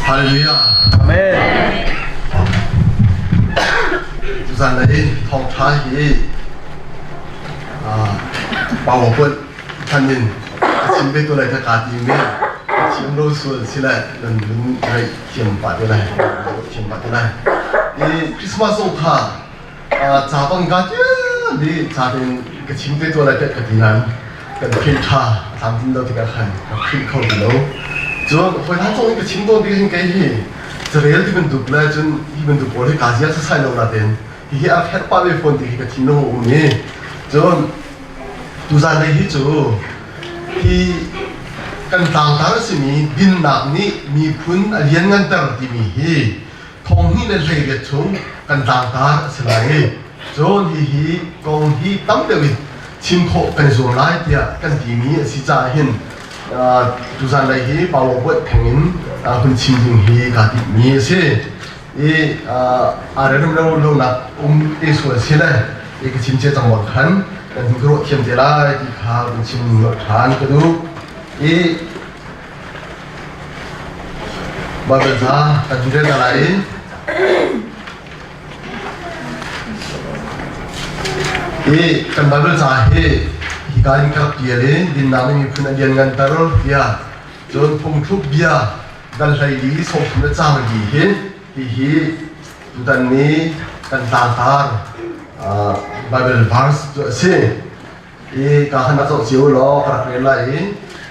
Hallelujah. Amen. Tuzan lei thawngṭha hi pau put than in a chim ve tu lai kha kaa tim i a chim lo sual si lai nan vun ngaih thiam pah te lai thiam pah te lai. I Christmas zong kha ca bang ka tial i ca tein ka chim te tu lai ka ti nain kan print ṭha a tlamtlin lo tikah khan ka print kho ti lo. Cun hawi hna zong in ka chim tawn ti hin kei hi carel ti bantuk le cun hi bantuk pawl hi kaa ziak sasai lo natein hihi a herh pah ve fawn ti hi ka thinlung a um i cun tuzan lei hi cu hi kan tlangtar a simi dinnak nih miphun a liannganter timi hi thong hnih le 18 chung kan tlangtar a si lai i cun hihi kong hi tam deuh in chim khawh kan i zuam lai tiah kan timi a si caah hin tuzan lei hi Paolo buat theng in hun chim ding hi kaa timhmi a si. I aa rem lo lonak um te sual si le i ka chim cia cang bang khan kan hun ka ruah thiam te lai ti kha hun chim nolh ṭhan ka duh. I Bible ca kan hun rel hna lai i Hi kan Bible ca hi hika in ka rak ṭial i dinnak nih miphun a liannganter tiah cun phungthluk bia dal hlei li 30 le caang li hi hihi tutan ni kan tlangtar Bible verse cu a si. I ka khan rak zoh cio law ka rak rel lai i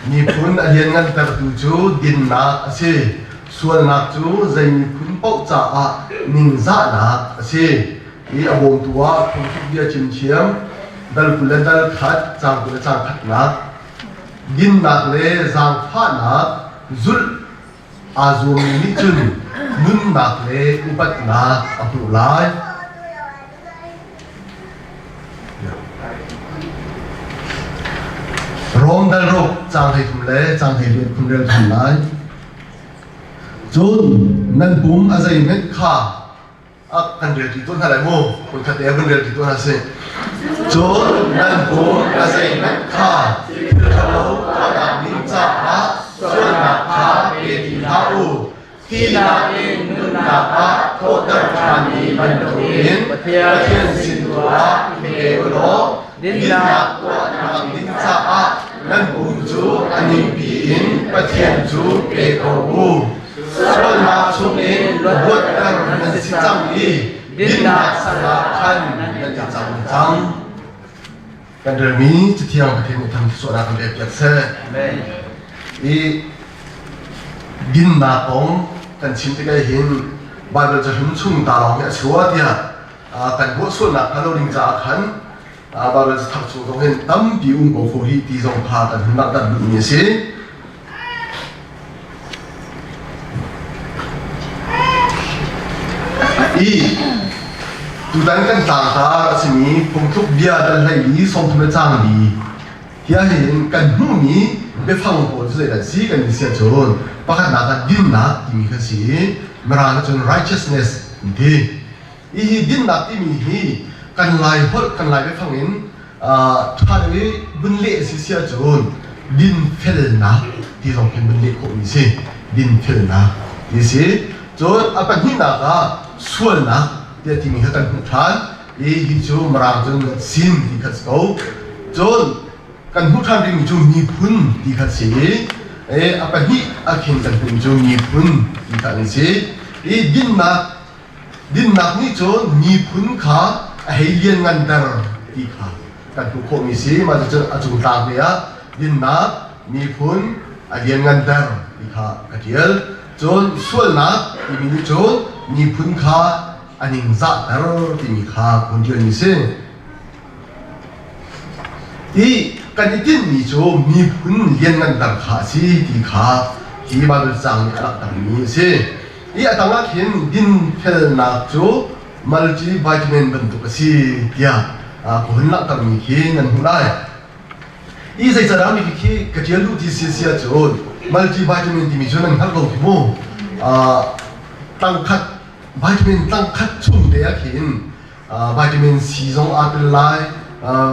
miphun a lianngantertu cu dinnak a si. Sualnak cu zei miphun paoh caah ningzahnak a si. I a bawmtu ah phungthluk bia chimthiam dal 20 le dal khat caang 20 le caang khatnak dinnak le zaangfahnak zulh aa zuammi nih cun nunnak le upatnak a hmuh lai. Rom dal ruk caang 13 le caang 18 phun rel ṭhan lai. Cun nan pum a zeihmanh kha a kan rel ṭi tawn hna lai mu. Hmunkhat te ah vun rel ṭi tawn hna sih. Cun nan pum a zeihmanh kha thil ṭhalo tuahnak ding caah sualnak kha pe ti hlah u. Thihnak in nunnak ah thawhter ṭhanmi bantukin Pathian sin tu ah i pe u law dinnak tuahnak ding caah nan pum cu a ningpi in Pathian cu pe ko u. Sualnak chungin luatter nan si cang i dinnak sangah khan nan i cang cang. Kan relmi Cathiang Pathian nih thangṭhat kan pek piak seh. I dinnak kong kan chim tikah hin Bible cahlun chung ta lawng hi a si rua tiah kan ruah sualnak hnga lo ding caah khan Bible cathar chung zong hin tampi um ko fo hi ti zong kha kan hun langhter duhmi a si. I tutan kan tlangtar a simi phungthluk bia dal hlei li 30 le caang li hi ahhin kan hmuhmi biafang pawl cu zeidah si kan ti si ahcun pakhatnak ah dinnak timi kha si i mirang cun righteousness an ti. Hihi dinnak timi hi kan Lai holh kan Lai biafang in ṭha deuh i vun leh a si si ahcun dinfelnak ti zong khin vun leh khawhmi si. Dinfelnak ti si. Cun a pahnihnak ah sualnak tiah timi kha kan hmuh ṭhan i hi cu Mirang cun sin ti kha si ko. Cun kan hmuh ṭhan rihmi cu miphun ti kha si i a pahnih a khin kan hmuhmi cu miphun ti kha an si. I dinnak Dinnak nih cun miphun kha a hei liannganter ti kha kan hmuh khawhmi si. Mah cucu a cung tlang te ah dinnak miphun a liannganter ti kha ka ṭial. Cun sualnak timi nih cun miphun kha a ningzahter timi kha ka hun ṭialmi si. Hi kan i tinhmi cu miphun liannganter kha a si ti kha hi Baibal caang nih a langhtermi a si. Hi a tang ah khin dinfelnak cu multivitamin bantuk a si tiah ka hun langhtermi khi nan hmuh lai. Hi zeicadah mi khi ka ṭial duh ti si si ahcun multivitamin timi cu nan hngalh ko khi mu. Tangkhat vitamin tangkhat chung te ah khin vitamin C zong aa tel lai,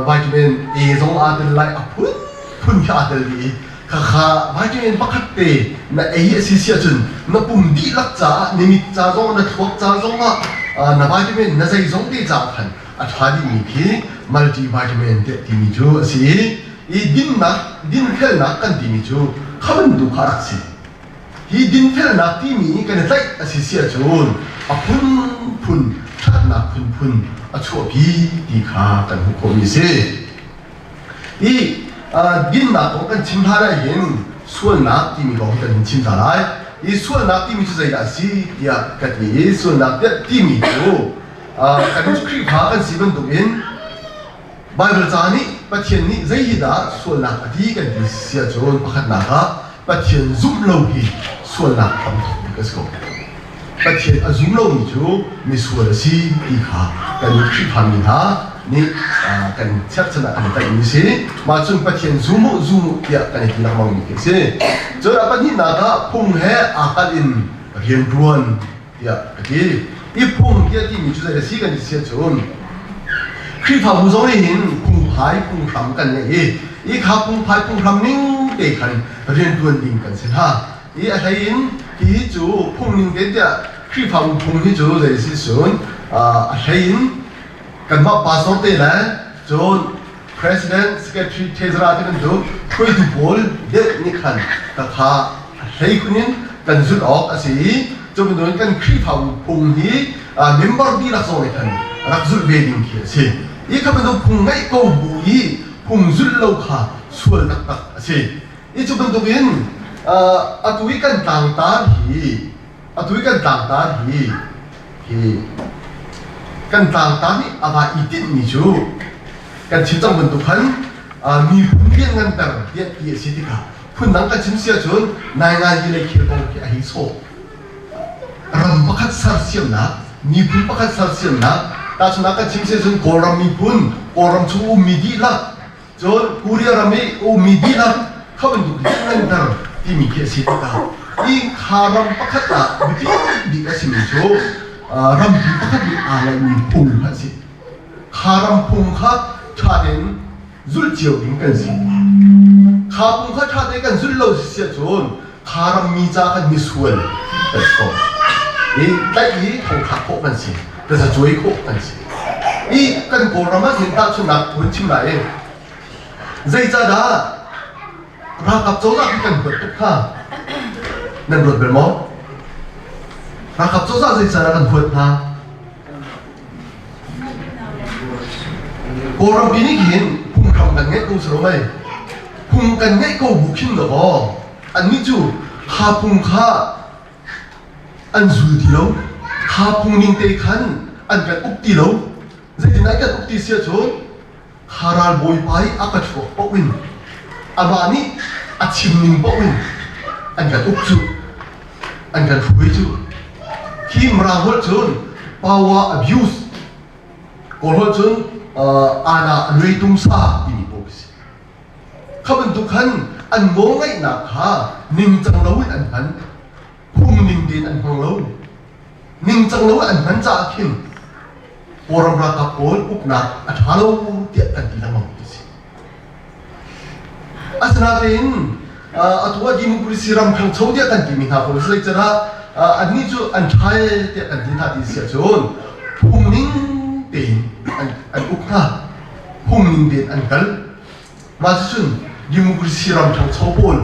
vitamin A zong aa tel lai, a phunphun khi aa tel dih i. Khakha vitamin pakhat te na ei a si si ahcun na pum dihlak caah na mit ca zong na thluak ca zong ah na vitamin na zeizong te caah khan a ṭha dihmi khi multivitamin tiah timi cu a si i i dinnak dinfelnak kan timi cu kha bantuk kha a rak si. Hi dinfelnak timi kan i tlaih a si si ahcun a phunphun ṭhatnak phunphun a chuahpi ti kha kan hmuh khawhmi a si. Hi dinnak kong kan chim hlan ah hin sualnak timi kong hi kan hun chim ta lai. Hi sualnak timi cu zeidah a si tiah ka ti i sualnak tiah timi cu kan Khrihfa kan si bantukin Baibal ca nih Pathian nih zei hi dah sualnak a ti kan ti si ahcun pakhatnak ah Pathian zumh lo hi sualnak hramthawk bik a si ko. Pathian a zum lomi cu misual a si ti kha kan Khrihfami hna nih kan cherhchan ah kan i tlaihmi a si. Mah cun Pathian zum u, zum u tiah kan i ti lengmangmi khi a si. Cun a pahnihnak ah phung he aa kalh in rianṭuan tiah ka ti. I phung tiah timi cu zei a si kan ti si ahcun Khrihfabu zong nih hin phungphai phunghram kan ngei i i kha phungphai phunghram ning te khan rianṭuan ding kan si hna. I a hlei in hihi cu phung ning te tiah Khrihfabu phung hi cu zei si cun a hlei in kanmah pastor te le cun president secretary treasurer ti bantuk hruaitu pawl deuh nih khan ka kha a hlei khun in kan zulh awk a si i cu bantukin kan Khrihfabu phung hi member dihlak zong nih khan rak zulh ve ding khi a si. I kha bantuk phung ngeih ko bu i phung zulh lo kha sual taktak a si. I cu bantukin atu i kan tlangtar hi atu i kan tlangtar hi hi kan tlangtar nih a va i tinhmi cu kan chim cang bantuk khan miphun liannganter tiah ti a si tikah phundang kan chim si ahcun naingan hi lei khel kong khi a hei sawh ram pakhat sersiamnak miphun pakhat sersiamnak tahchunhnak kan chim si ahcun Kawlram miphun Kawlram chung ummi dihlak Cun Korea ram i ummi dihlak kha bantuk liannganter timi khi a si tikah hi kha ram pakhat ah biapi bik a simi cu rampi pakhat nih aa ngeihmi phung kha a si. Kha ram phung kha ṭha tein zulh cio ding kan si. Kha phung kha ṭha tein kan zulh lo si ahcun kha rammi ca khan misual kan si ko. I tlaih i thongthlak khawh kan si. Tazacuai khawh kan si. I kan Kawlram ah hin tahchunhnak hun chim lai i zeicahdah ralkap cozah hi kan huat tuk kha nan ruat bal maw? Ralkap cozah zeicahdah kan huat hna? Kawlrampi nih hin phunghram kan ngeih ko si lo mei? Phung kan ngeih ko bu khin dawkaw annih cu kha phung kha an zul ti lo. Kha phung ning te khan an kan uk ti lo. Zeitin an kan uk ti si ahcun kha ralbawipa i a ka chuak paoh in amah nih a chim ning paoh in an kan uk cu an kan hruai cu khi Mirang holh cun power abuse Kawl holh cun ana a tung sa timi pawl si kha bantuk khan an nawlngaihnak kha ningcang loin an hman phung ning tein an hmang lo ningcang lo an hman caah khin Kawlram ralkap pawl uknak a ṭha lo tiah kan ti lengmang ti si. Asinain atu ah democracy ram ṭhangcho tiah kan timi hna pawl zeicanah annih cu an ṭha tiah kan ti hna ti si ahcun phung ning tein an uk hna phung ning tein an kal. Mah cucun democracy ram ṭhangcho pawl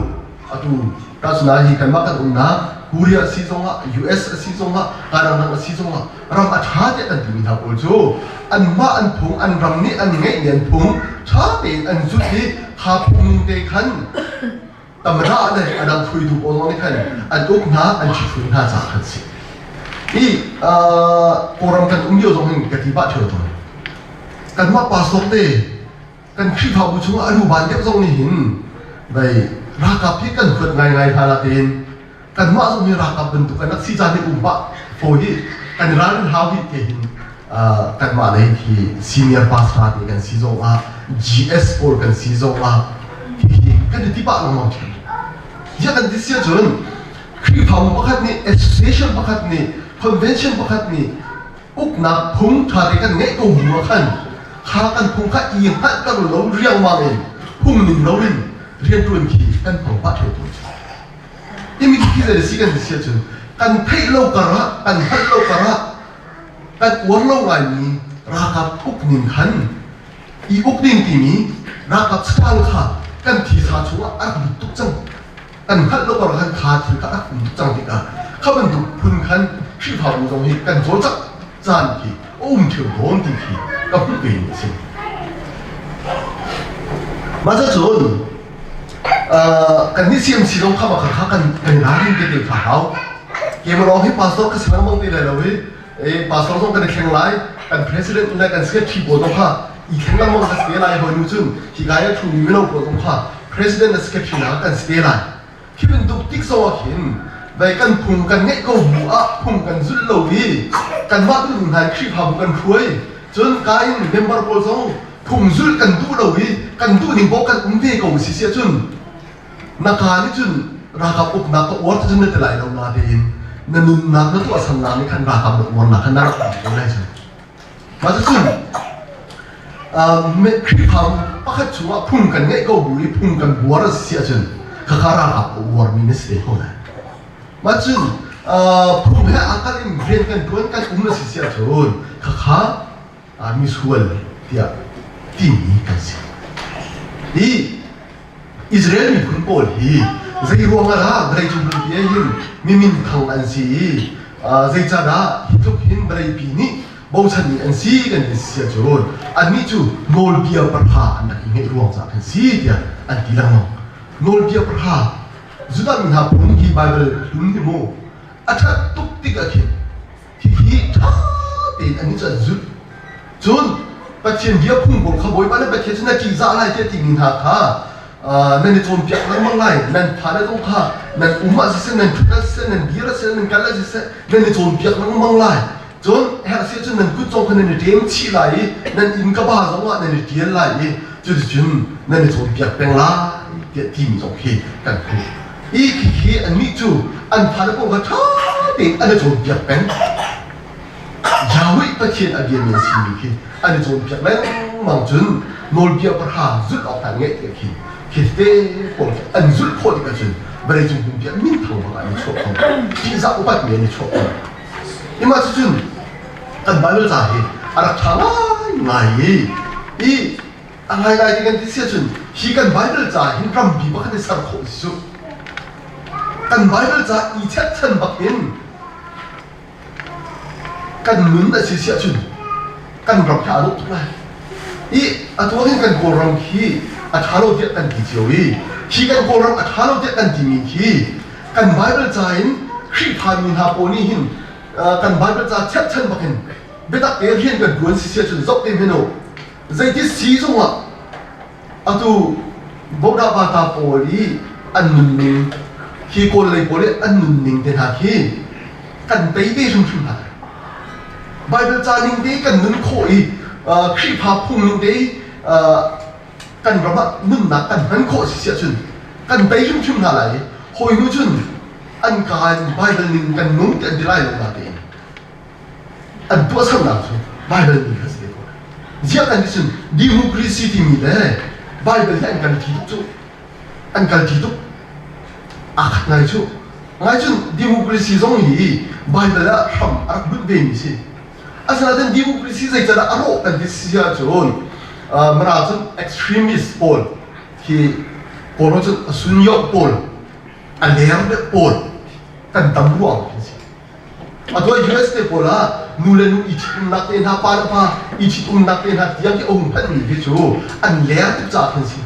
atu tahchunah hi kanmah kan umnak Korea a si zongah US a si zongah kadangdang a si zongah ram a ṭha tiah kan timi hna pawl cu anmah an phung an ram nih an ngeihmi an phung ṭha tein an zulh i kha phung te khan tamra le a dang hruaitu pawl zong nih khan an uk hna an ṭhithruai hna caah khan si. Hi Kawlram kan um lio zong hin ka ti pah ṭheo tawn. Kanmah pastor te kan Khrihfabu chungah a luban deuh zong nih hin dai ralkap hi kan huat ngaingai hna la tein kanmah zong hi ralkap bantuk kan rak si caan hi um pah fawi hi kan ralrin hau hi te hin kanmah lei hi senior pastor te kan si zong ah GS pawl kan si zong ah hihi kan i ti pah lengmang ṭhin. Ziah kan ti si ahcun Khrihfabu pakhat nih association pakhat nih convention pakhat nih uknak phung ṭha te kan ngeih ko hnu ah khan kha kan phung kha i hngalhter lo riangmang in phung ning loin rianṭuan khi. kan hmang pah ṭheo tawn cu. Hi mitthli zei si kan si ahcun kan theih lo karah kan hngalh lo karah kan uar lo ngaimi ralkap ukning khan i uk ding timi ralkap style kha kan thisa chungah a rak lut tuk cang. Kan hngalh lo karah khan kha thil kha a rak um tuk cang tikah kha bantuk phun khan Khrihfabu zong hi kan cawlcangh caan khi a um ṭheo tawn ti khi ka hmuh ve mi a si. Mah cun kan nih CMC zong kha kha kha kan kan ralring te te kha hau. Keimah lawng hi pastor ka si lengmang ti lai lo i pastor zong kan i thleng lai, kan president le kan secretary pawl zong kha i thleng lengmang ka si te lai hoi nu cun hi ka i a ṭhumi mino pawl zong kha president le secretary hna kan si te lai. Khi bantuk tik zong ah khin vei kan phung kan ngeih ko bu ah phung kan zulh lo i kanmah duhning hna in Khrihfabu kan hruai. Cun ka in member pawl zong phung zulh kan duh lo i kan duhning paoh kan um ve ko si si ahcun na ka nih cun ralkap uknak ka uar cun na ti lai lo natein na nunnak na tuahsernak nih khan ralkap na uarnak khan na rak um ko lai cu. Mah cucun Khrihfabu pakhat chungah phung kan ngeih ko bu i phung kan buar a si ahcun khakha ralkap a uarmi na si te ko lai. Mah cun phung he aa kalh in rian kan ṭuan kan um a si si ahcun khakha misual tiah timi kan si. Hi Israel miphun pawl hi zei ruangah dah vawleicung pumpi ah hin mi minthang an si i zeicahdah hi tluk hin vawleipi nih bochanmi an si kan ti si ahcun annih cu nawlbia pahra an rak i ngeih ruang caah khan si tiah an ti lengmang. Nawlbia pahra Judah mi hna phung hi Baibal hlun hi mu a ṭhat tuk tik ah khin Hihi ṭha tein an cu an zulh. Cun Pathian bia phung pawl kha Bawipa nan Pathian cu na ṭihzah lai tiah timi hna kha nan i cawnpiak lengmang lai. Nan fale zong kha nan um ah siseh, nan ṭhut ah siseh, nan dir ah siseh, nan kal ah siseh, nan i cawnpiak lengmang lai. Cun herh si ahcun nan kut zong kha nan i ṭem chih lai i nan inn ka ba zong ah nan i ṭial lai i cuticun nan i cawnpiak peng lai tiah timi zong khi kan hmuh. Hi khi annih cu an fale kong kha ṭha tein an i cawnpiak peng. Yahweh Pathian a biami an simi khi an i cawnpiak lengmang cun nawlbia pahra zulh awk hna ngeih tiah khi khi te pawl khi an zulh khawh tikah cun vawleicung pumpi ah minthang bak ah an i chuah kho. Ṭihzah upatmi an i chuah kho. Imah cucun kan Bible ca hi a rak ṭha ngaingai i i A ngaingai ti kan ti si ahcun hi kan Bible ca hin rampi pakhat i ser khawh si cu. Kan Bible ca i cherhchan bak in kan nun a si si ahcun kan ram hi aa dawh tuk lai. I atu hin kan Kawlram khi a ṭha lo tiah kan ti cio i hi kan Kawlram a ṭha lo tiah kan timi khi kan Bible ca in Khrihfa mi hna pawl nih hin kan Bible ca cherhchan bak in biatak te rian kan ṭuan si si ahcun zoh te hmanh u Zeiti si zongah atu Bodabata pawl i an nunning hi Kawl lei pawl i an nunning te hna khi kan tei ve hrimhrim hna. Bible ca ning te kan nun khawh i Khrihfa phung ning te kan ram ah nunnak kan hman khawh si si ahcun kan tei hrimhrim hna lai i hawi nu cun an ka in Bible ning kan nung ti an ti lai lo natein an tuahsernak cu Bible nih khan si ve ko. Ziah kan ti cun democracy timi le Bible hi an kan ṭi tuk cu. An kal ṭi tuk. Aa khat ngai cu. Ngai cun democracy zong hi Bible ah hram a rak bunh vemi si. Asinain democracy zeicadah a rawh kan ti si ahcun Mara cun extremist pawl khi Kawl cun a sunyoh pawl a ler deuh pawl kan tam ruang khi si. Atu ah US te pawl ah nu le nu i ṭhitumnak te hna, pa le pa i ṭhitumnak te hna tiang khi a hung phanhmi khi cu an leer tuk caah khin si.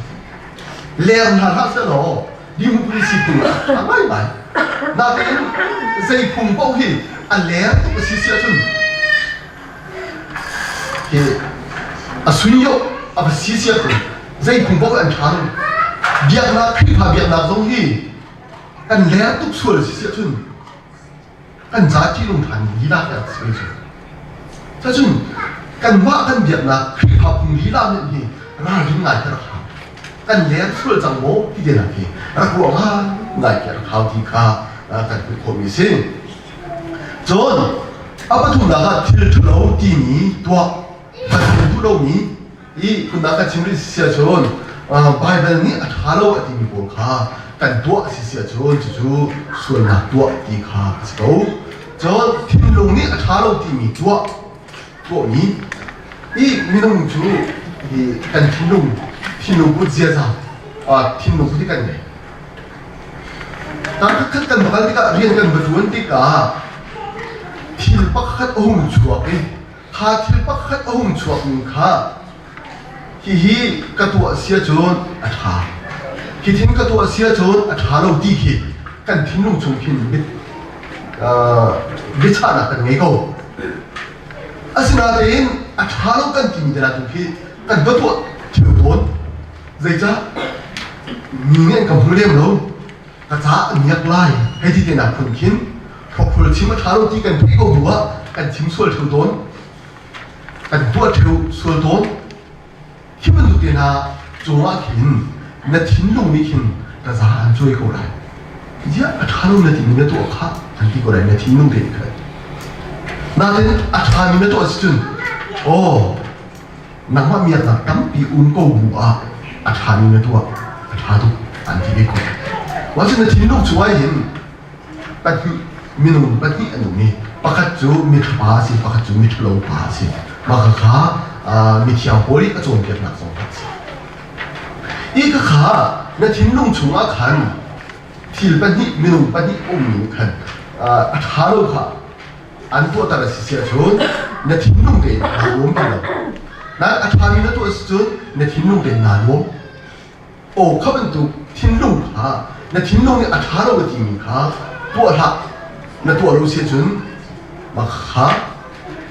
Leer hna hlah sehlaw democracy phung ah a ngaingai. Natein zei phung paoh hi a leer tuk a si si ahcun hi a sunyoh a va si si ahcun zei phung paoh an ṭha lo. Biaknak Khrihfa biaknak zong hi kan leer tuk sual a si si ahcun Kan ca ṭihnung ṭhan lila tiah a si cu. Cacun kanmah kan biaknak Khrihfa phung lila nih hi ralrin ngai khi rak hau. Kan leng sual cang maw ti te nak hi rak ruah ngai ngai khi rak hau ti kha kan hmuh khawhmi a si. Cun a pathumnak ah thil ṭhalo timi tuah Pathian duh lomi i phundang kan chim rih si ahcun Baibal nih a ṭha lo a timi pawl kha kan tuah a si si ahcun cucu sualnak tuah ti kha a si ko. Cun thinlung nih a ṭha lo timi tuah tuahmi i minung cu hi kan thinlung thinlung put ziaza thinlung put hi kan ngei. Tarkhat kan va kal tikah rian kan va ṭuan tikah thil pakhat a hung chuak i kha thil pakhat a hung chuakmi kha hihi ka tuah si ahcun a ṭha. Hi thin ka tuah si ahcun a ṭha lo ti khi kan thinlung chung khin biachahnak kan ngei ko. Asinain a ṭha lo kan timi te tu khi kan va tuah theu tawn. Zeicah? Mi nih an ka hmu lem lo. Ka caah an miak lai hei ti te nak phun khin hrokhrawl chim a ṭha lo ti kan theih ko hnu ah kan chim sual theu tawn. Kan tuah ṭheo sual tawn. Hi bantuk te hna cungah khin na thinlung nih khin taza an cuai ko lai. Ziah a ṭha lo na timi na tuah kha an ti ko lai na thinlung te nih khan. Nain a ṭhami na tuah si cun aw nangmah miaknak tampi um ko bu ah a ṭhami na tuah a ṭha tuk an ti ve ko. Mah cu na thinlung chungah hin pahnih minung pahnih an um i pakhat cu miṭhapa a si pakhat cu miṭhalo pa a si mah khakha mithiang Paul i a cawnpiaknak zong kha a si i khakha na thinlung chungah khan thil pahnih minung pahnih ummi khan a ṭha lo kha an tuahter a si si ahcun na thinlung tein naa nuam ti lo nain a ṭhami na tuah si cun na thinlung tein naa nuam Aw kha bantuk thinlung kha na thinlung nih a ṭha lo a timi kha tuah hlah. Na tuah lo si ahcun mah kha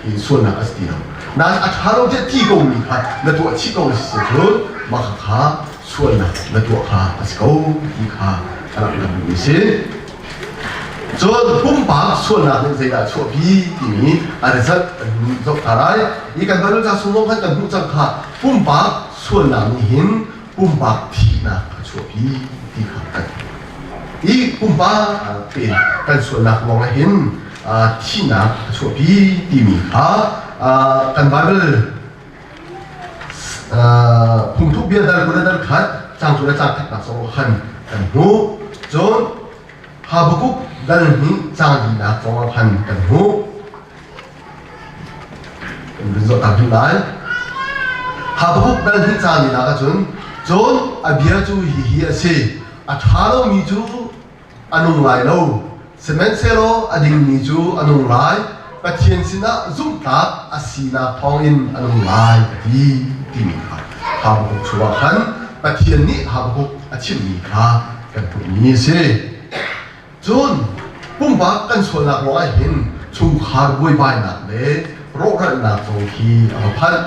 hi sualnak a si ti lo. Nain a ṭha lo tiah ti komi kha na tuah chih ko si ahcun mah kha sualnak na tuah kha a si ko ti kha a langhter duhmi a si. Cun pumpak sualnak nih zeidah a chuahpi timi a result kan zoh ta lai. Hi kan Bible ca chung zong khan kan hmuh cang kha pumpak sualnak nih hin pumpak thihnak a chuahpi ti kha kan hi pumpak tein kan sualnak ruangah hin thihnak a chuahpi timi kha kan Bible phungthluk bia dal kul le dal khat cang cu le cang khatnak zong khan kan hmuh. Cun Habakkuk dal hnih cang linak zong khan kan hmuh. Kan vun zoh ta hnu lai. Habakkuk dal hnih cang linak ahcun cun a bia cu hihi a si. A ṭha lomi cu a nung lai lo. Sihmanhsehlaw a dingmi cu a nung lai. Pathian sinah zumhtlak a sinak thawngin a nung lai a ti timi kha Habakkuk chungah khan Pathian nih Habakkuk a chimhmi kha kan hmuhmi a si. Cun pumpak kan sualnak ruangah hin chungkhar buaibainak le rawhralhnak zong khi a va phanh.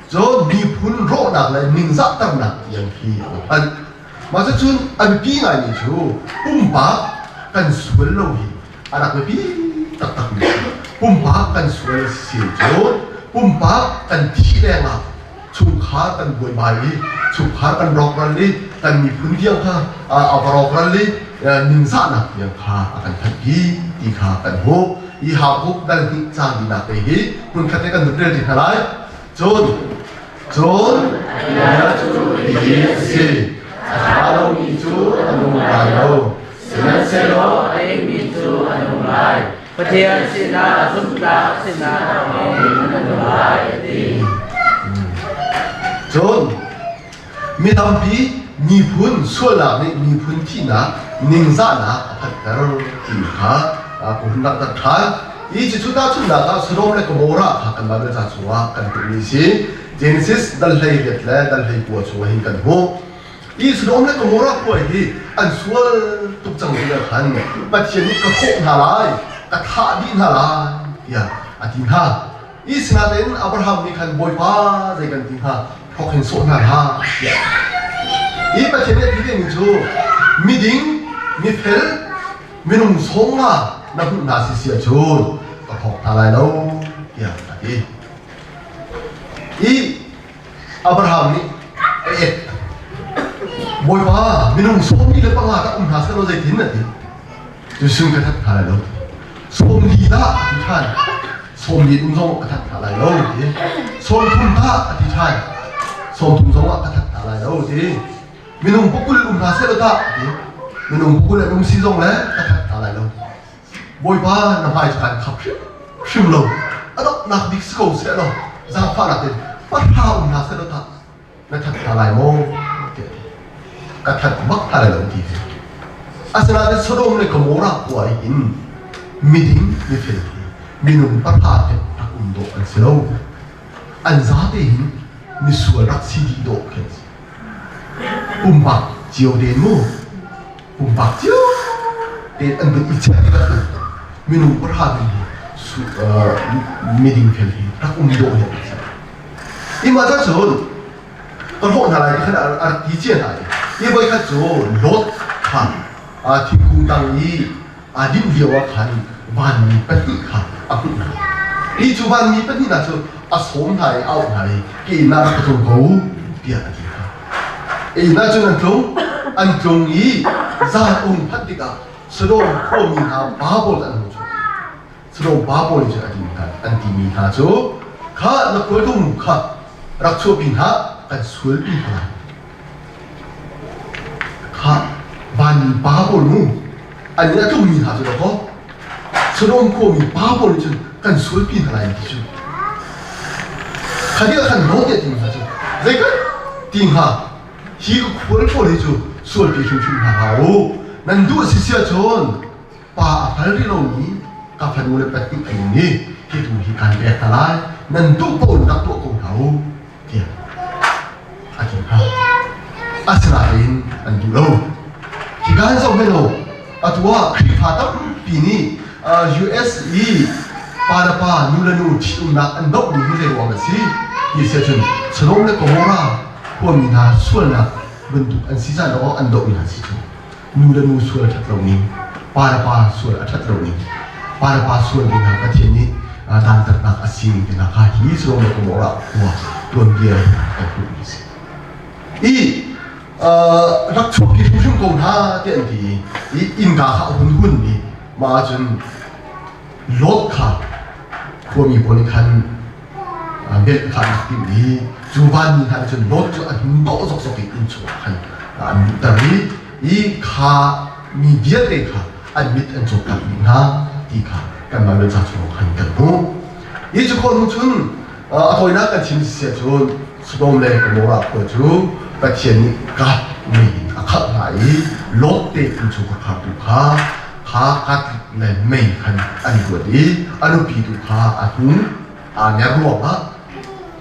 Cun miphun rawhnak le ningzahternak tiang khi a va phanh. Mah cucun a biapi ngaimi cu pumpak kan sual lo hi a rak biapi taktakmi a si. Pumpak kan sual si cu pumpak kan thih lengah chungkhar kan buaibai i chungkhar kan rawkral i kan miphun tiang kha a va rawkral i ningzahnak tiang kha a kan phanhpi ti kha kan hmuh. I Habakkuk dal hnih caang dinak te hi hmunkhat te kan vun rel ṭi hna lai. Cun Cun bia cu hihi a si, a ṭha lomi cu a nung lai lo, Sihmanhsehlaw a dingmi cu a nung lai. Pathian sinah zumhtlak sinak thawngin a nung lai, a ti. Cun mi tampi miphun sualnak nih miphun thihnak ningzahnak a phanhter ti kha ka hun langhter ṭhan. Hi cucu tahchunhnak ah Sodom le Gomorrah kha kan Bible ca chungah kan hmuhmi a si. Genesis dal 18 le dal 19 chungah hin kan hmuh. Hi Sodom le Gomorrah khua hi an sual tuk cang ti khan Pathian nih ka hrawh hna lai, ka thah dih hna lai tiah a ti hna. Hi sinain Abraham nih khan Bawipa zei kan ti hnga thawk hin sawh hna hlah tiah. Hi Pathian nih a ti vemi cu miding, mifel, minung sawm nga na hmuh hna si si ahcun ka thawk hna lai lo tiah a ti. I Abraham nih a et Bawipa minung 45 dah um hna seh law zeitin a ti. Cusun ka that hna lai lo. 40 dah a ti ṭhan. 40 um zong ka that hna lai lo ti. 30 dah a ti ṭhan. 30 zong ah ka that hna lai lo ti. Minung pakul um hna seh law tah a ti. Minung pakul an um si zong le ka that hna lai lo. Bawipa na hmai cu kan khap hrimhrim lo. A donghnak bik si ko seh law zaangfahnak in pahra um hna seh law tah na that hna lai maw tiah a ti. Ka that bak hna lai lo ti ve. Asinain Sodom le Gomorrah khua i hin miding mifel hi minung pahra te rak um dawh an si lo. An zate hin misual rak si dih dawh khi an si. Pumpak cio tein mu pumpak cio tein an vun i check tikah minung pahra ding hi miding fel hi rak um dawh hi an si. Imah cun cun ka hlawh hna lai ti khan a rak ti cia hna i hi voikhat cu Lot kha thingkung tang i aa dinh lio ah khan vanmi pahnih kha a hmuh hna. Hi cu vanmi pahnih hna cu a sawm hna i a auh hna i ke inn ah rak ka tlung ko tiah a ti hna. Inn ah cun an tlung, an tlung i zan um phanh tikah Sodom khuami hna pa pawl an hung chuak. Sodom pa pawl nih cun a timi hna an timi hna cu kha na khualtlung kha rak chuahpi hna kan sualpi hna lai. Kha vanmi pa pawl mu an nih a tlungmi hna cu dawkaw Sodom khuami pa pawl nih cun kan sualpi hna lai an ti cu. Kha tikah khan Lot nih a timi hna cu zeikan ti hnga hi ka khual pawl hi cu sualpi hrimhrim hna hlah u nan duh a si si ahcun pa a hngal rih lomi ka fanu le pahnih an um i hi tu hi kan pek hna lai nan duh paoh in rak tuah ko hna u tiah a ti hna. Asinain an duh lo. Hika hin zoh hmanh u, atu ah Khrihfa tampi nih US i pa le pa, nu le nu ṭhitumnak an dohmi hi zei ruang a si ti si ahcun Sodom le Gomorrah khuami hna sualnak bantuk an si caan lawng an dohmi hna si cu. Nu le nu sual a ṭhat lo ning, pa le pa sual a ṭhat lo ning, pa le pa sual ding hna Pathian nih dantatnak a si ning te hna kha hi Sodom le Gomorrah khua tuanbia kan hmuhmi a si. I rak chuak hrimhrim ko hna tiah an ti i innka kha a hun hun i mah ahcun Lot kha khuami pawl nih khan velh kha an rak timh i cu vanmi hna nih cun Lot cu a hnun dawh zokzok i inn chungah khan an luhter i i kha mi vialte kha an mit an cawttak dih hna ti kha kan Baibal ca chungah khan kan hmuh. Hi cu khawh hnu cun a tawinak kan chim si ahcun Sodom le Gomorrah khua cu Pathian nih kat mei in a khalh hna i Lot te innchungkhar khartu kha kha kat le mei khan an kuat i a nupi tu kha a hnu aa nger ruangah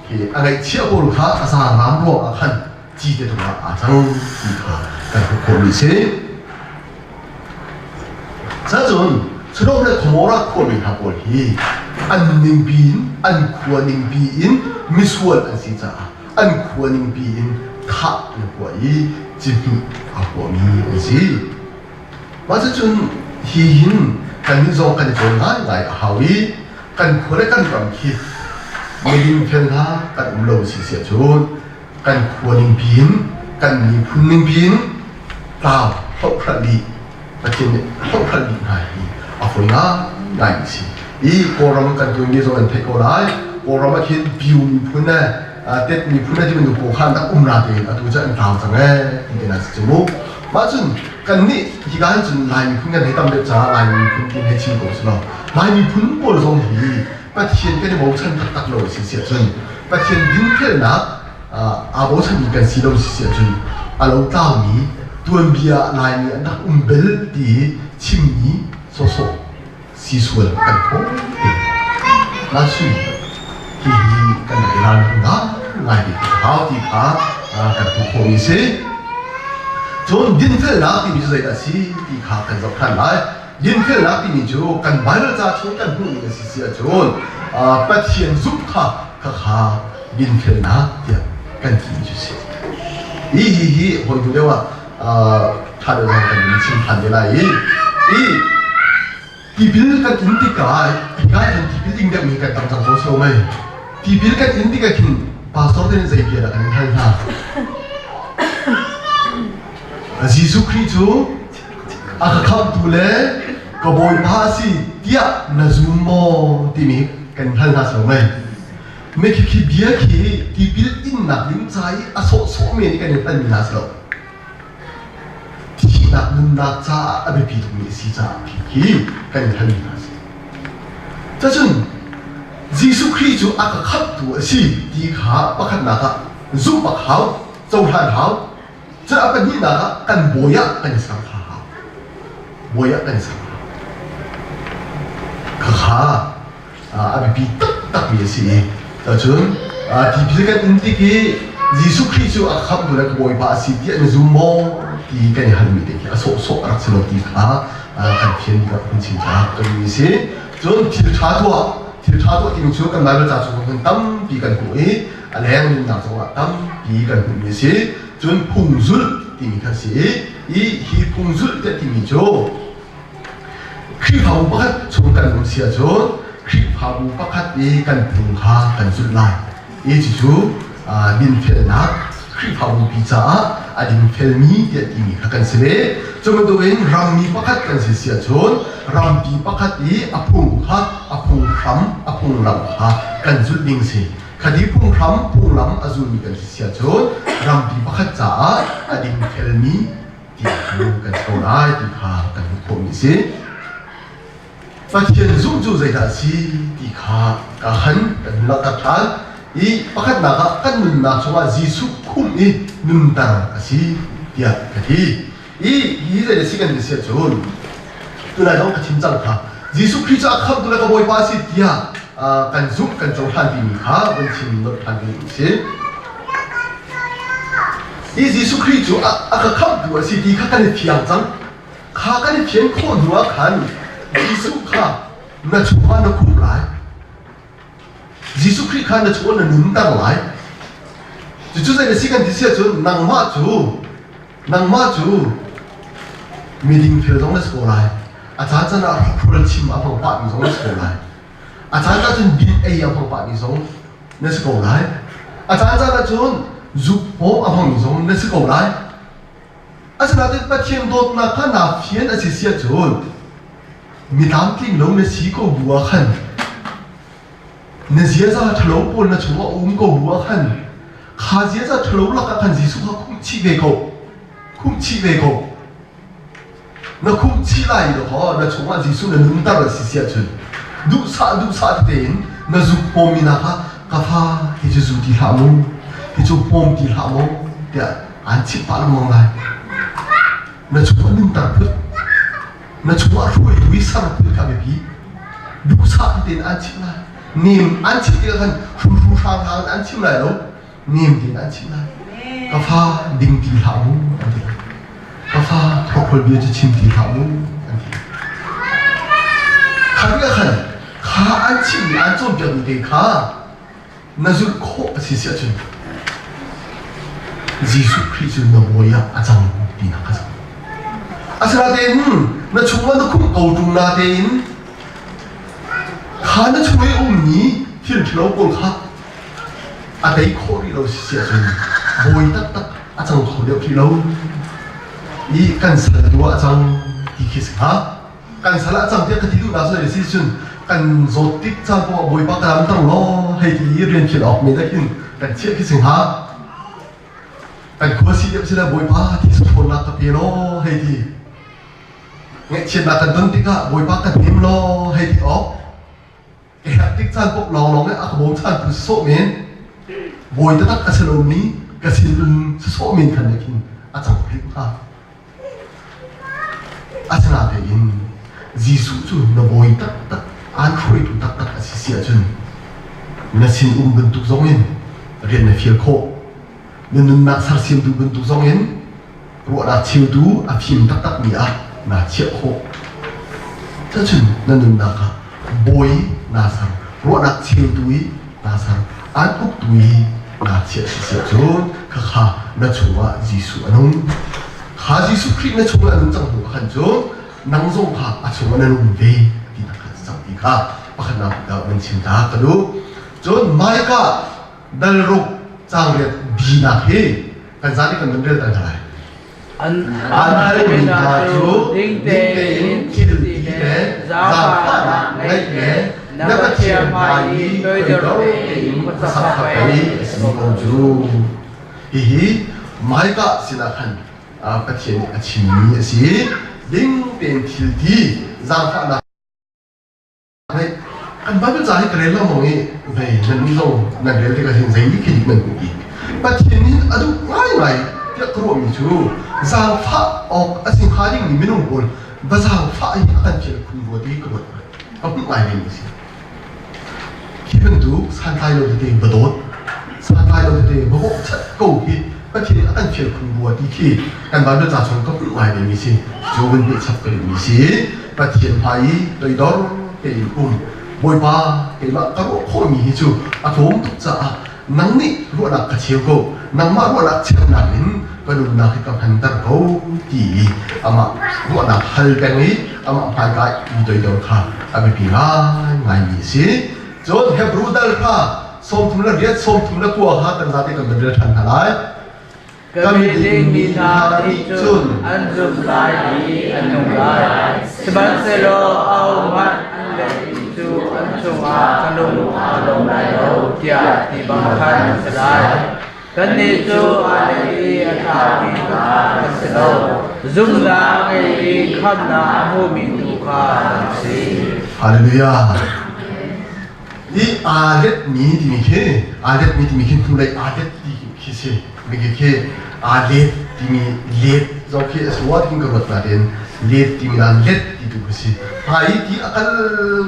hi a ngaihchiah pawl kha a zaangram ruangah khan cite tungah aa cang ti kha kan hmuh khawhmi a si. Cacun Sodom le Gomorrah khuami hna pawl hi an ningpi in an khua ningpi in misual an si caah an khua ningpi in thah an huah i cihmih aa huahmi an si. Mah cucun hi hin kannih zong kan i cawn ngaingai a hau i kan khua le kan ram khi miding fel hna kan um lo si si ahcun kan khua ningpi in kan miphun ningpi in tlau hlohhral dih Pathian nih hlohhral dih hna hi a fawi ngaingai mi si. I Kawlram kan tuanbia zong an theih ko lai. Kawlram ah khin Pyu miphun le Tet miphun le ti bantuk pawl kha an rak um na tein atu cu an tlau cang ee ti te na si cu mu. Mah cun kannih hika hin cun Lai miphun kan hei tam deuh caah Lai miphun ti hei chim ko si law Lai miphun pawl zong hi Pathian kan i bochan taktak lo si si ahcun Pathian dinfelnak aa bochanmi kan si lo si si ahcun a lo tlaumi tuanbia Laimi an rak um bel ti chimmi sawsawh si sual kan thaw te na sui hihi kan rak i ralring ngai te hau ti kha kan hmuh khawhmi si. Cun dinfelnak timi cu zeidah a si ti kha kan zoh ṭhan lai. Dinfelnak timi cu kan Baibal ca chung kan hmuhmi a si si ahcun Pathian zumh kha khakha dinfelnak tiah kan timi cu si. Hi hi hi hawi hnu deuh ah ṭha deuh zong kan chim ṭhan te lai i i tipil kan in tikah hika hin tipil ing deuhmi kan tam cang ko so mei tipil kan in tikah khin pastor te nih zei bia dah kan in hal hna? Jesuh Khrih cu a ka khamhtu le ka bawipa a si tiah na zum maw timi kan hal hna so mei me khi khi bia khi tipil innak ding ca i a sawhsawh men i kan in halmi hna si lo. Thihnak nunnak caah a biapi tukmi a si caah hi kan i halmi hna a si. Cacun Jesuh Khrih cu a ka khamhtu a si ti kha pakhatnak ah zumh a hau, cohlan hau. Cun a pahnihnak ah kan bawi ah kan i ser kha hau. Bawi ah kan i ser hau. Khakha a biapi taktakmi a si i cun tipil kan in tik i Jesuh Khrih cu a khamhtu le ka Bawipa a si tiah na zum maw ti kan i halmi te khi a sawhsawh a rak si lo ti kha kan fian bik ah chim caah ka mi a si. Cun thil ṭha tuah, thil ṭha tuah timi cu kan Baibal ca chung hmun tampi kan hmuh i a leng nunnak zongah tampi kan hmuhmi a si. Cun phung zulh timi kha a si i hi phung zulh tiah timi cu Khrihfabu pakhat chung kan um si ahcun Khrihfabu pakhat i kan phung kha kan zulh lai. I cucu dinfelnak Khrihfabu pi caah a dingfelmi tiah timi kha kan si ve. Cu bantukin rammi pakhat kan si si ahcun rampi pakhat i a phung kha a phunghram a phunglam kha kan zulh ding si. Khadi phunghram phunglam a zulmi kan si si ahcun rampi pakhat caah a dingfelmi ti cu kan si ko lai ti kha kan hmuh khawhmi a si. Pathian zumh cu zeidah a si ti kha ka han kan hun langhter ṭhan i pakhatnak ah kan nunnak chungah Jesuh khumh i nunter a si tiah ka ti. I hi zei a si kan ti si ahcun tunai zong ka chim cang kha Jesuh Khrih cu a khamhtu le ka Bawipa a si tiah kan zumh kan cohlan timi kha vun chim nolh ṭhan ding a si. Hi Jesuh Khrih cu a ka khamhtu a si ti kha kan i fiang cang. Kha kan i fian khawh hnu ah khan Jesuh kha na chungah na khumh lai. Jesuh Khrih kha na chungah na nunter lai. Cucu zei na si kan ti si ahcun nangmah cu nangmah cu miding fel zong na si ko lai. A caan caan ah hrokhrawl chim a hmang pahmi zong na si ko lai. A caan ahcun din ei a hmang pahmi zong na si ko lai. A caan caan ahcun zuk pawm a hmangmi zong na si ko lai. Asinain Pathian dawtnak kha naa fian a si si ahcun mi tlamtling lo na si ko bu ah khan na ziaza ṭhalo pawl na chungah a um ko bu ah khan kha ziaza ṭhalo lakah khan Jesuh kha khumh chih ve ko. Khumh chih ve ko. Na khumh chih lai dawkaw na chungah Jesuh na nunter a si si ahcun duhsah duhsah tein na zuk hmawmi hna kha ka fa hi cu zu ti hlah mu hi cu hmawm ti hlah mu tiah aan chimh pah lengmang lai. Na chungah nunter phut na chungah hruaitu i ser phut kha biapi duhsah tein aan chimh lai. Nem an chimh tikah khan hruhru hrang hrang in an chim lai lo. Nem tein an chimh lai. Ka fa ding ti hlah mu an ti lai. Ka fa thawkhawl bia cu chim ti hlah mu an ti. Kha tikah khan kha an chimmi an cawnpiakmi te kha na zulh khawh a si si ahcun Jesuh Khrih cu na bawi ah a cang tinak kha cang. Asinain na chungah na khumh ko ṭung natein kha na chung i ummi thil ṭhalo pawl kha a tei khawh rih lo si ahcun bawi taktak a cang kho deuh rih lo i kan sal tu ah a cang ti khi si hnga. Kan sal ah a cang tiah ka ti duhnak cu si cun kan zawt tik caan poah Bawipa ka lamter law hei ti i rian fial awk men ah khin kan chiah khi si hnga. Kan khua si deuh si le Bawipa thisa ṭhawnnak ka pe law hei ti ngaihchiatnak kan ton tikah Bawipa ka hnem law hei ti awk Ka herh tik caan paoh lawnglawng i a ka bawmchantu si sawh men, bawi taktak a si lomi ka sin si sawh men khan nih khin a cang rih hnga. Asinain Jesuh cu na bawi taktak, aan hruaitu taktak a si si ahcun na sin um bantuk zongin rian na fial khawh. Na nunnak sersiamtu bantuk zongin ruahnak cheutu a fim taktakmi ah naa chiah khawh. Cacun na nunnak ah bawi naa ser, ruahnak cheutu i naa ser, aan uktu i naa chiah si si ahcun khakha na chungah Jesuh a nung. Kha Jesuh Khrih na chungah a nung cang hnu khan cun nang zong kha a chungah na nung ve ti na kha cang ti kha pakhatnak dah van chim ta ka duh. Cun Micah dal ruk caang riat binak hi kan zan i kan van rel tan hna lai. An halmi hna cu ding tein thil ti le zaangfahnak ngeih le na Pathian hmai i toidor tein khuasak pei a si ko cu. Hihi Micah sinah khan. Pathian nih a chimmi a si. Ding tein thil ti zaangfahnak ngeih. Kan Bible ca hi ka rel lengmang i vei nan nih zong nan rel tikah hin zei khi dik nan hmuh bik. Pathian nih a duh ngaingai tiah ka ruahmi cu zaangfah awk a si hnga dingmi minung pawl va zaangfah hi a kan fial khun rua ti ka ruat. Ka hmuh ngai vemi a si. Khi bantuk santlai lo tete va dawt, santlai lo tete va bawhchat ko hi Pathian a kan fial khun rua ti khi kan Bible ca chung ka hmuh ngai vemi si. Cu vun pehchap ka duhmi si. Pathian hmai i toidor tein um. Bawipa, keimah ka ruah khawhmi hi cu a tlawm tuk caah nang nih ruahnak ka cheu ko. Nangmah ruahnak cheunak in ka nunnak hi ka hmanter ko ti i amah ruahnak hal peng i amah hmaika i toidor kha a biapi ngaingaimi a si. Cun Hebru dal kha 38 39 kha kan zate kan van rel ṭhan hna lai. Ka miding mi hna nih cun an zumh lai i an nung lai. Sihmanhsehlaw ahohmanh an lehmi cu an cungah ka lung aa lawm lai lo, tiah ti bang khan a si lai. Kannih cu aa leh i a ṭhami hna kan si lo. Zumhnak a ngei i khamhnak a hmumi tu kha kan si. Hallelujah. I aa letmi timi khi aa letmi timi khi hnulei aa let ti khi si. Mi khi aa let timi let zong khi a si wa tin ka ruat nain let timi nan let ti tu khi si. Hmai i ti a kal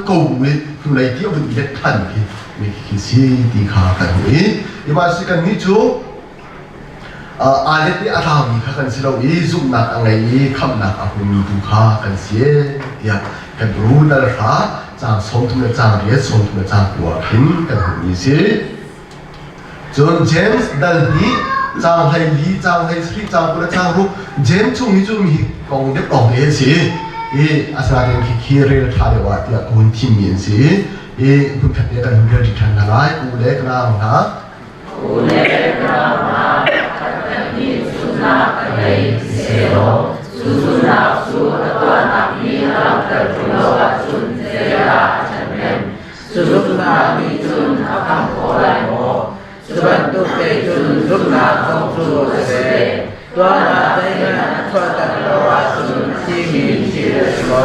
ko bu i hnulei ti a vun i let than khi mi khi si ti kha kan hmuh i imasi kan nih cu aa let i a tlaumi kha kan si lo i zumhnak a ngei i khamhnak a hmumi tu kha kan si tiah kan ru dal hra caang 30 le caang 8 30 le caang 9 khin kan hmuhmi si. Cun James dal hnih caang 14 caang 17 caang 20 le caang 6 James chung hi cu mi kong deuh lawng te an si i asinain khi khi rel ṭha deuh ah tiah ka hun thimmi an si. I hmunkhat te kan hun rel ṭi ṭhan hna lai u le ka nau hna. U le ka nau hna, khatkhat nih zumhnak a ngei sehlaw cu zumhnak cu a tuahnak nih a langhter ṭung lo ahcun zeidah a ṭhahnem? Cu zumhnak nih cun a khamh khawh lai maw? Cu bantuk te cun zumhnak zong cu a si ve. Tuahnak zeihmanh a chuahter lo ahcun a thimi thil a si ko.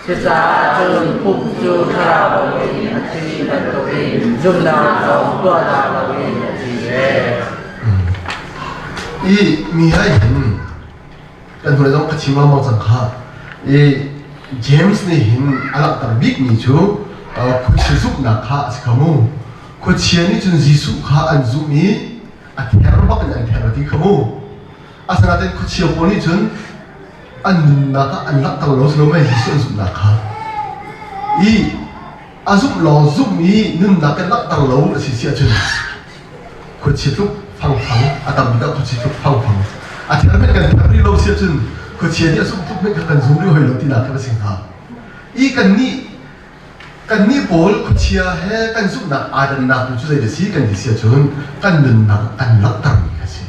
Cucaah cun pum cu thlarau loin a thi bantukin zumhnak zong tuahnak loin a thi ve. I mi hai hin kan hnuai zong ka chim lengmang cang kha. I James nih hin a langhter bikmi cu khuachia zumhnak kha a si kho mu. Khuachia nih cun Jesuh kha an zumh i a ther bak in an ther a ti kha mu. Asinain khuachia pawl nih cun an nunnak ah an langhter lo si lo mei Jesuh an zumhnak kha. I a zumh lawng zumh i nunnak kan langhter lo a si si ahcun khuachia tluk fangfang a tam bik ah khuachia tluk fangfang a ther hmanh kan ther rih lo si ahcun khuachia nih a zumh tluk hmanh kha kan zum rih hoi lo tinak kha a si hnga. I kannih Kannih pawl khuachia he kan zumhnak aa dannak tu cu zei a si kan ti si ahcun kan nunnak kan langhtermi kha a si.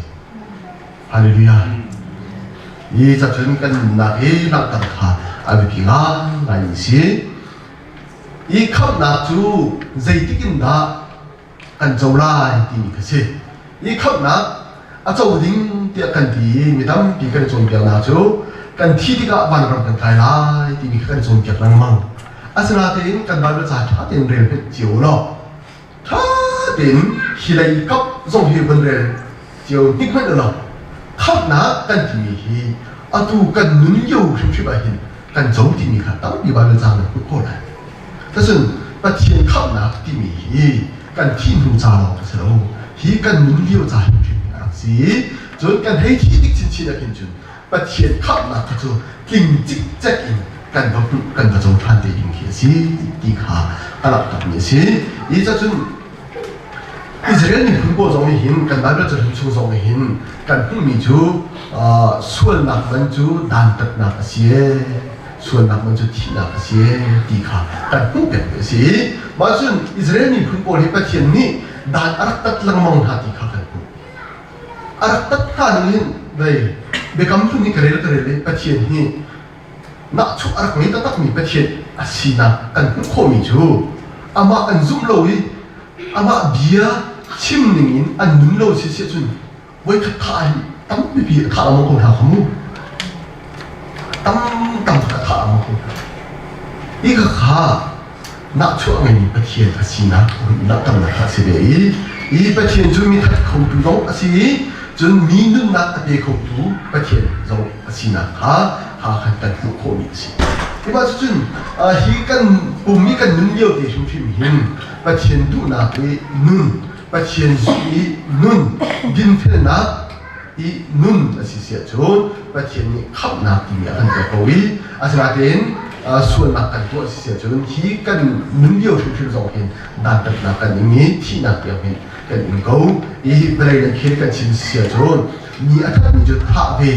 Hallelujah. Hi cacun kan nunnak hi langhter kha a biapi ngaingai mi si. I khamhnak cu zeitik in dah kan co lai timi kha si. I khamhnak a co ding tiah kan ti i mi tampi kan cawnpiaknak cu kan thi tikah vanram kan kai lai timi kha kan cawnpiak lengmang. Asinain kan Baibal ca ṭha tein rel hmet cio law ṭha tein hi lei kap zong hi vun rel cio hnik hmanh law khamhnak kan timi hi atu kan nun lio hrimhrim ah hin kan co timi kha tampi Baibal ca nan hmuh khawh lai. Cun Pathian khamhnak timi hi kan thih hnu ca lawng a si lo. Hi kan nun lio ca hrimhrim hi a rak si. Cun kan hei thih tik chinchin ah khin cun Pathian khamhnak kha cu tling cikcek in kan va hmuh kan va co ṭhan te ding khi a si ti kha a langhtermi a si. Hi cacun Israel miphun pawl zong nih hin kan Baibal cahlun chung zong nih hin kan hmuhmi cu sualnak man cu dantatnak a si ee sualnak man cu thihnak a si ti kha kan hmuh pengmi a si. Mah cun Israel miphun pawl hi Pathian nih dan a rak tat lengmang hna ti kha kan hmuh. A rak tat hna ning hin vei biakam hlun hi ka rel ka rel i Pathian hi nahchuah a rak ngei taktakmi Pathian a sinak kan hmuh khawhmi cu amah an zumh lo i amah bia chim ning in an nun lo si si ahcun voikhat thah hin. Tampipi a thah lengmang ko hna kha mu. Tam tam a thah lengmang ko hna. Hi khakha nahchuah ngeimi Pathian a sinak langhternak kha a si ve i hi Pathian cu mi that khotu zong a si i cun mi nunnak a pe khotu Pathian zong a sinak kha kha khan kan hmuh khawhmi a si. Hi cun hi kan pum i kan nun lio te hrimhrim hin Pathian duhnak i nun, Pathian zumh i nun, dinfelnak i nun a si siah cun Pathian nih khamhnak timi a kan pek ko i asinain sualnak kan tuah si siah cun hi kan nun lio hrimhrim zong hin dantatnak kan ing i thihnak tiang hin kan ing ko i vawlei le khel kan chim si siah cun mi a thatmi cu thah ve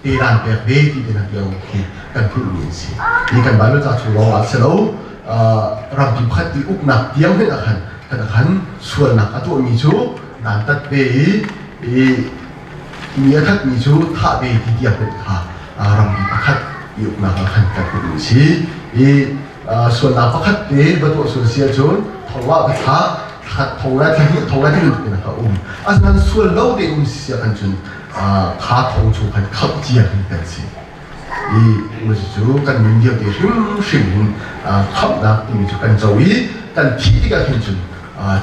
te dan pek ve ti te hna tiang khi kan hmuhmi an si. Hi kan Bible ca chung lawng ah si lo rampi pakhat i uknak tiang hin a khan kan khan sualnak a tuahmi cu dantat ve i i mi a thatmi cu thah ve ti tiang hmanh kha rampi pakhat i uknak ah khan kan hmuhmi si. I sualnak pakhat te va tuah sual si ahcun thong ah va thlah thla thong le thla hnih thong le ti in a um. Asinain sual lo te um si ah khan cun kha thong chung khan khamh cia hi kan si. I cu kan nun lio te hrimhrim in khamhnak timi cu kan co i kan thih tikah khin cun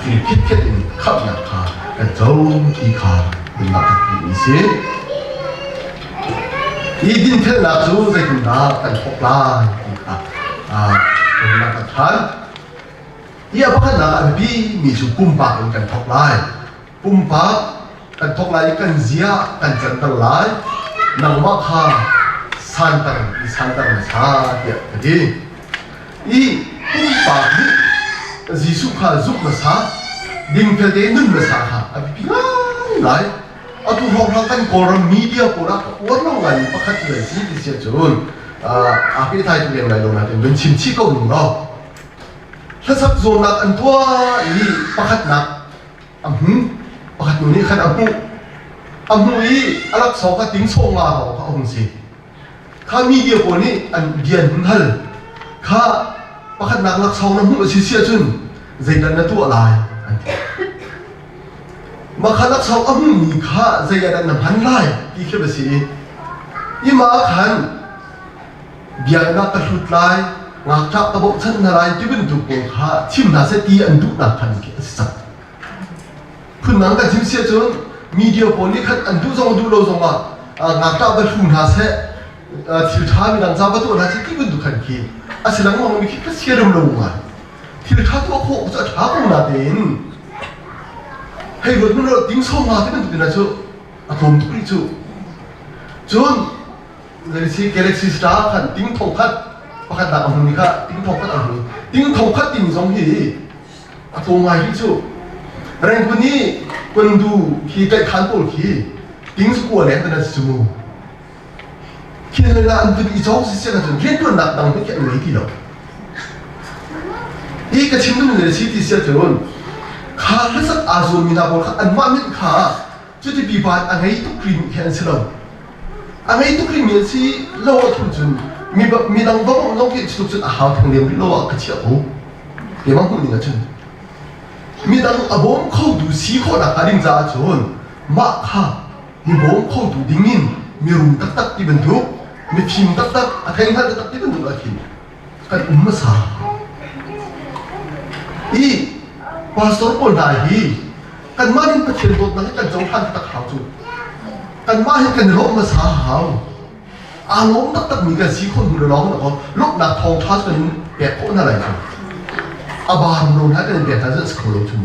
cu khitkhet in khamhnak kha kan co ti kha nunnak kan hmuhmi si. Hi dinfelnak cu zeitindah kan thawk lai ti kha nunnak kan ṭhan. Hi a pakhatnak a biapi mi cu pumpak in kan thawk lai. Pumpak kan thawk lai i kan zia kan canter lai. Nangmah kha santer i santer na sa tiah ka ti. I pumpak nih Jesuh kha zumh hmasa, dingfel tein nun hmasa kha a biapi ngaingai. Atu hrawnghrang kan Kawlram media pawl ah ka uar lo ngaimi pakhat cu zei si ti si ahcun aa pehtlai tuk lem lai lo nain vun chim chih ko ning law hlasak zuamnak an tuah i pakhatnak a hmu pakhat nu nih khan a hmuh a hmuh i a laksawng kha ting sawng nga lawng kha a hung si. Kha media pawl nih an bia an hun hal. Kha pakhatnak laksawng na hmuh a si si ahcun zeidah na tuah lai an ti. Mah kha laksawng a hmuhmi kha zei ah dah na hman lai ti khi va si i ima khan biakinn ah ka hlut lai, ngakṭah ka bawmhchanh hna lai ti bantuk pawl kha chim hna seh ti an duhnak khan khi a si cang. Phundang kan chim si ahcun media pawl nih khan an duh zong duh lo zong ah ngakṭah va hlu hna seh, thil ṭha midang ca va tuah hna seh ti bantuk khan khi a si lengmang mi khi ka siarem lo ngai. Thil ṭha tuah khawh cu a ṭha ko natein hei ruat hmanh law ting sawm nga ti bantuk hna cu a tlawm tuk rih cu. Cun Zeisi Galaxy Star khan ting thong khat pakhatnak a hmumi kha ting thong khat a hmu. Ting thong khat timi zong hi a tlawm ngai rih cu. Rengkun i kundu khi tlaihkhan pawl khi ting kua leng te nan si cu mu. Khi hlan ah an vun i cawng siseh ahcun rianṭuannak dang hmanh khi an ngei ti lo. Hi ka chim duhmi le si ti si ahcun kha hlasak aa zuammi hna pawl kha anmah mit kha cuti pipa a ngei tuk rihmi khi an si lo. A ngei tuk rihmi an si lo ahcun cun midang va bawmh zong khi cutluk cun a hau theng lem rih lo ah ka chiah ko. Keimah hmuh ning ahcun midang a bawm khotu si khawhnak hnga ding caah cun mah kha mi bawm khotu ding in mirum taktak ti bantuk mifim taktak a thei hngal taktak ti bantuk ah khin kan um hmasa. I pastor pawl hna hi kanmah nih Pathian dawtnak hi kan cohlan taktak hau cu. Kanmah hi kan i lawmh hmasa hau. Aa lawm taktakmi kan si khawh hnu le lawng na lawmhnak thawngṭha cu kan in pek khawh hna lai cu. A baan lo hna kan in pek hna cu a si kho lo cu.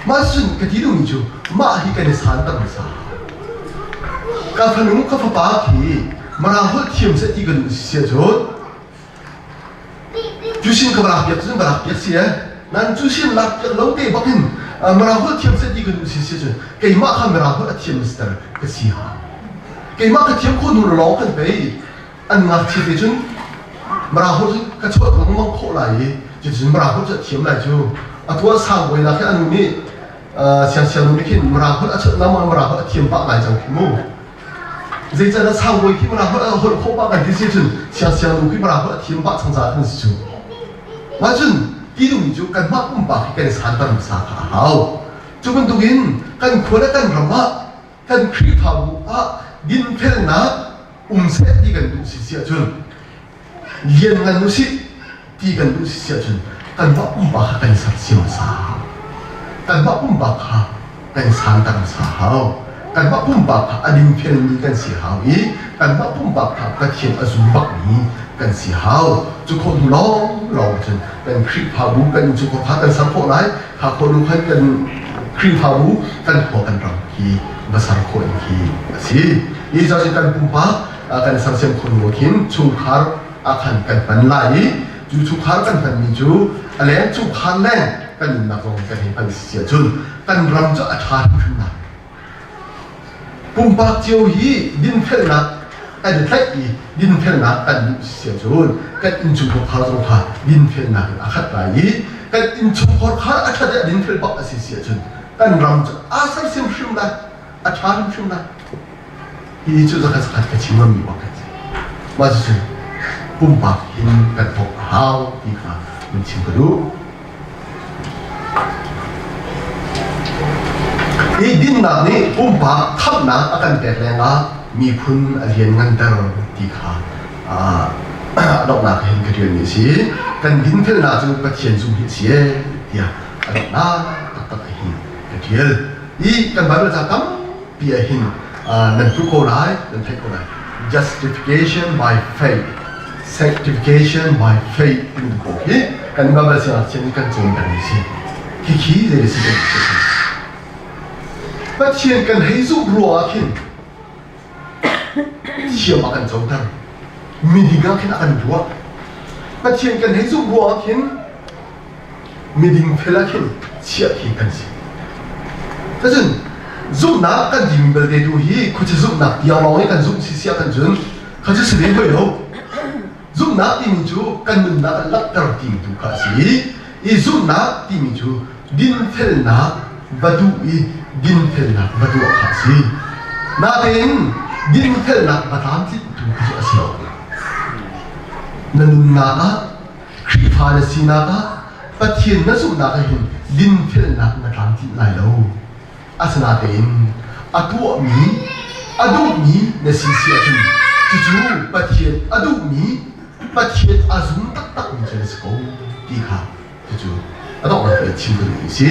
Mah cun ka ti duhmi cu mah hi kan i san tak hmasa. Ka fanu ka fapa khi Mara holh thiam seh ti ka duh si ahcun Cusin ka va lak piak cun va lak piak si eh. Nan cusin lak piak lo te bak in Mara holh thiam seh ti ka duh si si cun keimah kha Mara holh a thiam mister ka si ha. Keimah ka thiam khawh hnu lawng kan pei an ngakchia te cun Mara holh cun ka chuah lengmang khawh lai i cuticun Mara holh cu a thiam lai cu. Atu ah sang bawi nak hi anu nih siangsiang nu nih khin Mara holh a chawnh lengmang Mara holh a thiam pah ngai cang khi mu. Zeicahtiah sangbawi khi Mara holh a holh khawh pah kan ti si cun siangsiang nu khi Mara holh a thiam pah cang caah kan si cu. Mah cun ti duhmi cu kanmah pumpak hi kan i santer hmasa kha a hau. Cu bantukin kan khua le kan ram ah Kan Khrihfabu ah dinfelnak um seh ti kan duh si si ahcun lianngan usih ti kan duh si ahcun kanmah pumpak kha kan sersiam sa hau. Kanmah pumpak kha kan santer sa hau. Kanmah pumpak kha a dingfelmi kan si hau i kanmah pumpak kha Pathian a zum bakmi kan si hau. Cu khawh hnu lawnglawng cun kan Khrihfabu kan innchungkhar kha kan ser khawh lai. Kha khawh hnu khan kan Khrihfabu kan khua kan ram hi va ser khawh in khi a si. Hi ca kan pumpak kan sersiam khawh hnu khin chungkhar ah khan kan hman lai i cu chungkhar kan hmanmi cu a leng chungkhar leng kan nunnak zong kan hei hman si ahcun kan ram cu a ṭha hrimhrim lai. Pumpak cio hi dinfelnak kan i tlaih i dinfelnak kan duh si ahcun kan innchungkhar zong kha dinfelnak in a khat lai i kan innchungkhar kha a ṭhat i a dinfel bak a si si ahcun kan ram cu aa sersiam hrim lai, a ṭha hrimhrim lai. Hi cu zakhat zakhat ka chim ngammi bak kan si. Mah cucu pumpak hin kan thawk a hau ti kha min chim ka duh. Hi dinnak nih pumpak khamhnak a kan pek lengah miphun a liannganter ti kha a donghnak hin ka ṭialmi a si. Kan dinfelnak cu Pathian zum hi a si ee tiah a donghnak taktak hin ka ṭial. Hi kan Bible ca tam pi ah hin nan hmuh ko lai, nan theih ko lai. Justification by faith, sanctification by faith timi ko hi kan Bible siangngakchia nih kan cawn pengmi si. Khikhi zei si kan si. Pathian kan hei zumh ruang ah khin thiam a kan coter. Miding ah khin a kan ruah. Pathian kan hei zumh ruang ah khin miding fel ah khin chiah khi kan si. Cun zumhnak kan timi belte tu hi khuaci zumhnak tiang lawng i kan zumh si siah kan cun kha cu si ve hoi lo. Zumhnak timi cu kan nunnak an langhter timi tu kha a si i zumhnak timi cu dinfelnak va duh i dinfelnak va tuah kha a si. Natein dinfelnak va tlamtlinh tu kha cu a si lo. Na nunnak ah Khrihfa na sinak ah Pathian na zumhnak ah hin dinfelnak na tlamtlinh lai lo. Asinain a tuahmi, a duhmi na si si ahcun cucu Pathian a duhmi, Pathian a zum taktakmi cu na si ko ti kha cucu a donghnak in chim ka duhmi a si.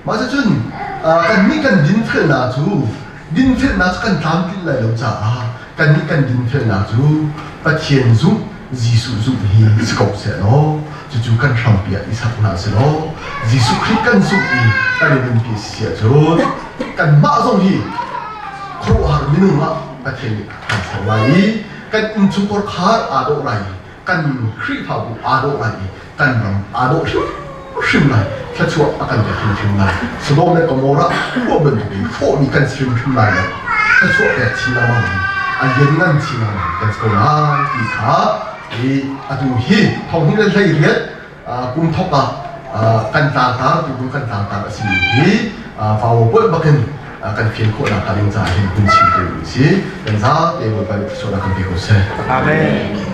Mah cucun kannih kan dinfelnak cu dinfelnak cu kan tlamtlinh lai lo caah kannih kan dinfelnak cu Pathian zumh Jesuh zumh hi si ko seh law cucu kan hrampi ah i sak hna seh law Jesuh Khrih kan zumh i kan i nunpi si ahcun kanmah zong hi khuaruahhar minung ah Pathian nih kan ser lai i kan innchungkhar khar aa dawh lai i kan Khrihfabu aa dawh lai i kan ram aa dawh hrimhrim lai thluachuah a kan pek hrimhrim lai Sodom le Gomorrah khua bantukin hrawhmi kan si hrimhrim lai lo thluachuah pek chin lengmang mi a lianngan chin lengmang kan si ko lai ti kha hi atu hi thonghnih le 18 kum thok ah kan tlangtar tu kan tlangtar a simi hi PowerPoint bakin kan fian khawhnak hnga ding caah hin hun chim ko si kan zaate Bawipa nih thluachuahnak kan pe ko seh. Amen.